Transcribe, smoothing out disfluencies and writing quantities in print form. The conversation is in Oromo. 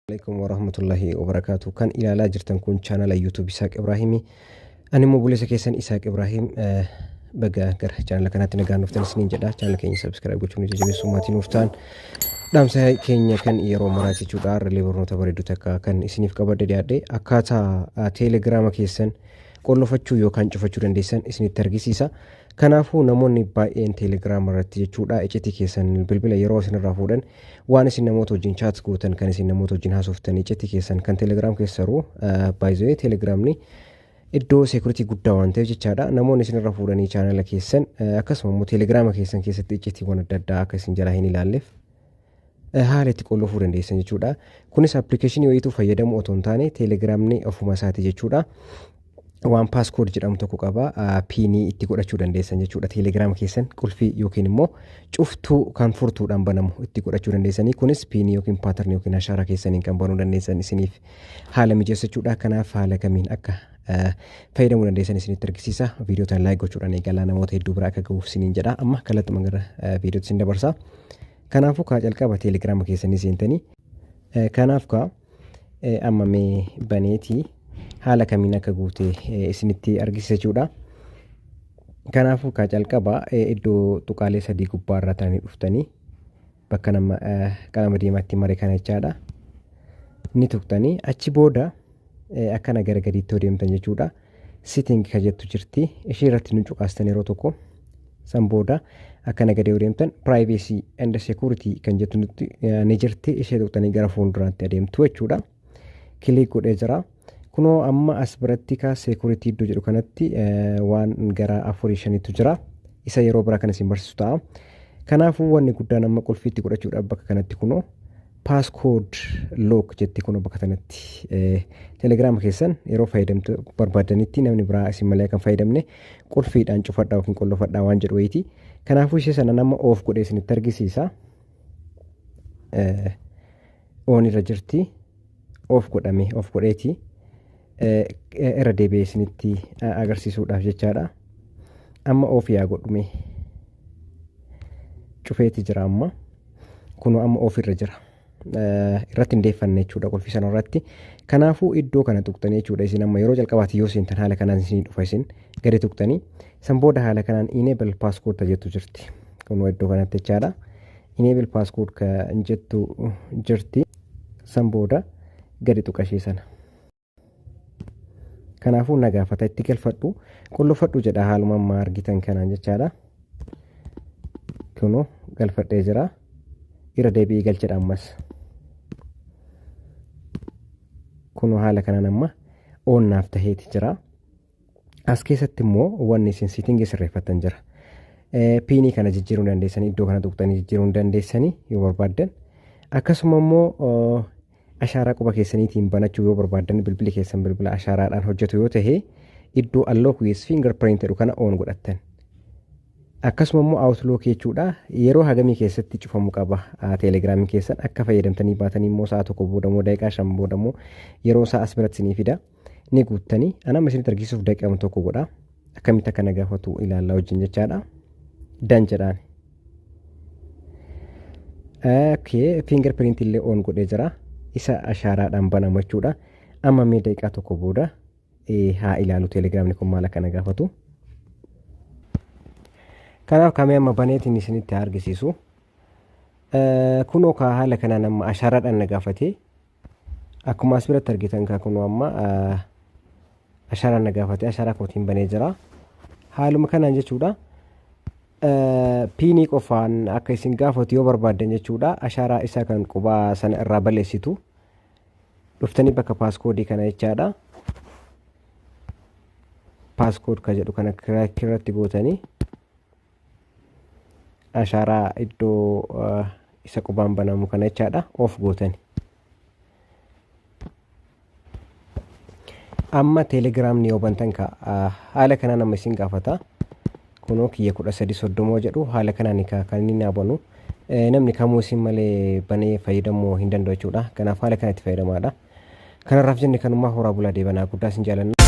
Alaikum warahmatullahi wabarakatuh. Kan ilaalaa jirtan kun chaanala YouTube Isaaq Ibraahimi. Ani immoo obboleessa keessan Isaaq Ibraahim baga gara chaanala kanaatti nagaan dhuftan isiniin jedha. Chaanala keenya subscribe gochuun nu jajjabeessuu maatii nuuf ta'an. Dhaamsa keenya kan yeroo maraa jechuudha. Har'allee barnoota bareedduu takka kan isiniif qabadhe dhiyaadhe akkaataa teelegiraama keessan qollofachuu yookaan cufachuu dandeessan isinitti argisiisa. Kanaafuu namoonni baay'een teelegiraama irratti jechuudha iccitii keessan bilbila yeroo isinirraa fuudhan waan isin namoota wajjin chat gootan kan isin namoota wajjin haasoftan iccitii keessan kan teelegiraam keessa jiru baay'ee teelegiraamni iddoo seekuritii guddaa waan ta'eef jechaadha namoonni isinirra fuudhanii chaanala keessan akkasuma immoo teelegiraama keessan keessatti iccitiiwwan adda addaa akka isin jalaa hin ilaalleef haala itti qollofuu dandeessan jechuudha. Kunis appilikeeshinii wayiituu fayyadamu otoo hin taane teelegiraamni ofuma isaati jechuudha. Waan paaskood jedhamu tokko qaba. Piinii itti godhachuu dandeessan jechuudha. Teelegiraama keessan qulfii yookiin immoo cuftuu kan furtuudhaan banamu itti godhachuu dandeessanii. Kunis piinii yookiin paatarnii yookiin ashaaraa keessaniin kan banuu dandeessan isiniif haala mijeessa jechuudha. Kanaaf haala kamiin akka fayyadamuu dandeessan isinitti argisiisa. Viidiyoo tana laayik gochuudhaan eegalaa namoota hedduu bira akka gahuuf isiniin jedha. Amma kallattuma gara viidiyootti isin dabarsa. Kanaafuu kaa calqaba teelegiraama keessanii seentanii kanaaf kaa amma mee baneetii haala kamiin akka guute isinitti argisiisa jechuudha. Kanaafuu kaa calqaba iddoo tuqaalee sadii gubbaa irraa ta'anii dhuftanii bakka nama qalama diimaatti mare kana jechaadha. Ni tuqxanii achi booda akkana gara gadiitti yoo deemtan jechuudha. Setting ka jettu jirti. Ishee irratti nu cuqaastan yeroo tokko. San booda akkana gadi yoo deemtan privacy and security kan jettu nutti ni jirti. Ishee tuqxanii gara fuulduraatti adeemtu jechuudha. Kilik godhee jira. Kunoo amma as biratti ka security iddoo jedhu kanatti waan gara afurii shanitu jira. Isa yeroo biraa kan isin barsiisu ta'a. Kanaafuu wanni guddaan amma qulfiitti godhachuudhaaf bakka kanatti kunoo passcode lock jetti kunoo bakka kanatti telegiraama keessan yeroo fayyadamtu barbaadanitti namni biraa isin malee kan fayyadamne qulfiidhaan cufadhaa yookiin qollofadhaa waan jedhu wayiiti. Kanaafuu ishee sana nama off godhee isinitti argisiisa. On irra jirti. Off godhame off godheeti. Irra deebi'ee isinitti agarsiisuudhaaf jechaadha. Amma off yaa godhume. Cufeeti jira amma. Kunoo amma off irra jira. Irratti hin deeffanne jechuudha qulfii sana irratti. Kanaafuu iddoo kana tuqxanii jechuudha isin amma yeroo jalqabaati yoo seentan haala kanaan isin dhufa isin gadi tuqxanii san booda haala kanaan enable passcode jettu jirti. Kunoo iddoo kanatti jechaadha. Enable passcode kan jettu jirti. San booda gadi tuqa ishee sana. Kanaafuu na gaafata itti galfadhu qullufadhu jedha haaluma ammaa argitan kanaan jechaadha. Kunoo galfadhee jira. Irra deebi'ee galchedha ammas. Kunoo haala kanaan amma on naaf taheeti jira. As keessatti immoo wanni isin siitingii sirreeffattan jira. Piinii kana jijjiiruu dandeessanii iddoo kana tuqxanii jijjiiruu dandeessanii yoo barbaaddan. Akkasuma immoo ashaaraa quba keessaniitiin banachuu yoo barbaaddan bilbilli keessan bilbila ashaaraadhaan hojjetu yoo ta'e iddoo unlock with fingerprint jedhu kana on godhattan. Akkasuma immoo outlook jechuudha yeroo hagamii keessatti cufamuu qaba teelegiraamiin keessan akka fayyadamtanii baatanii immoo sa'a tokko booda immoo daqiiqaa 5 booda immoo yeroo isaa as biratti isinii fida ni guuttanii ana amma isinitti argisiisuuf daqiiqama tokko godha akkamitti akka na gaafatu ilaallaa wajjin jechaadha dan jedhaan. Okay, fingerprint illee on godhee jira. Isa ashaaraadhaan banamu jechuudha. Amma mee daqiiqaa tokko booda haa ilaalu teelegiraamni kun maal akka na gaafatu. Kanaaf kamee amma baneetiin isinitti haa argisiisu. Kunoo kaa haala kanaan amma ashaaraadhaan na gaafate. Akkuma as biratti argitan kaa kunoo amma ashaaraan na gaafate ashaaraa kootiin banee jira. Haaluma kanaan jechuudha. Piinii qofaan akka isin gaafatu yoo barbaaddan jechuudha. Ashaaraa isaa kan qubaa sana irraa balleessitu. Dhuftanii bakka paaskoodii kana jechaadha. Paaskood ka jedhu kana irratti gootanii ashaaraa iddoo isa qubaan banamu kana jechaadha off gootani. Amma teelegiraamni yoo bantan ka haala kanaan amma isin gaafata. Kunoo kiyya 1330 jedhu haala kanaan kan inni naa banu. Namni kamuu isin malee banee fayyadamuu hin danda'u jechuudha. Kanaaf haala kanatti fayyadamaadha. Kanarraaf jenne kanumaa horaa bulaa deebanaa guddaa isin jaalanna.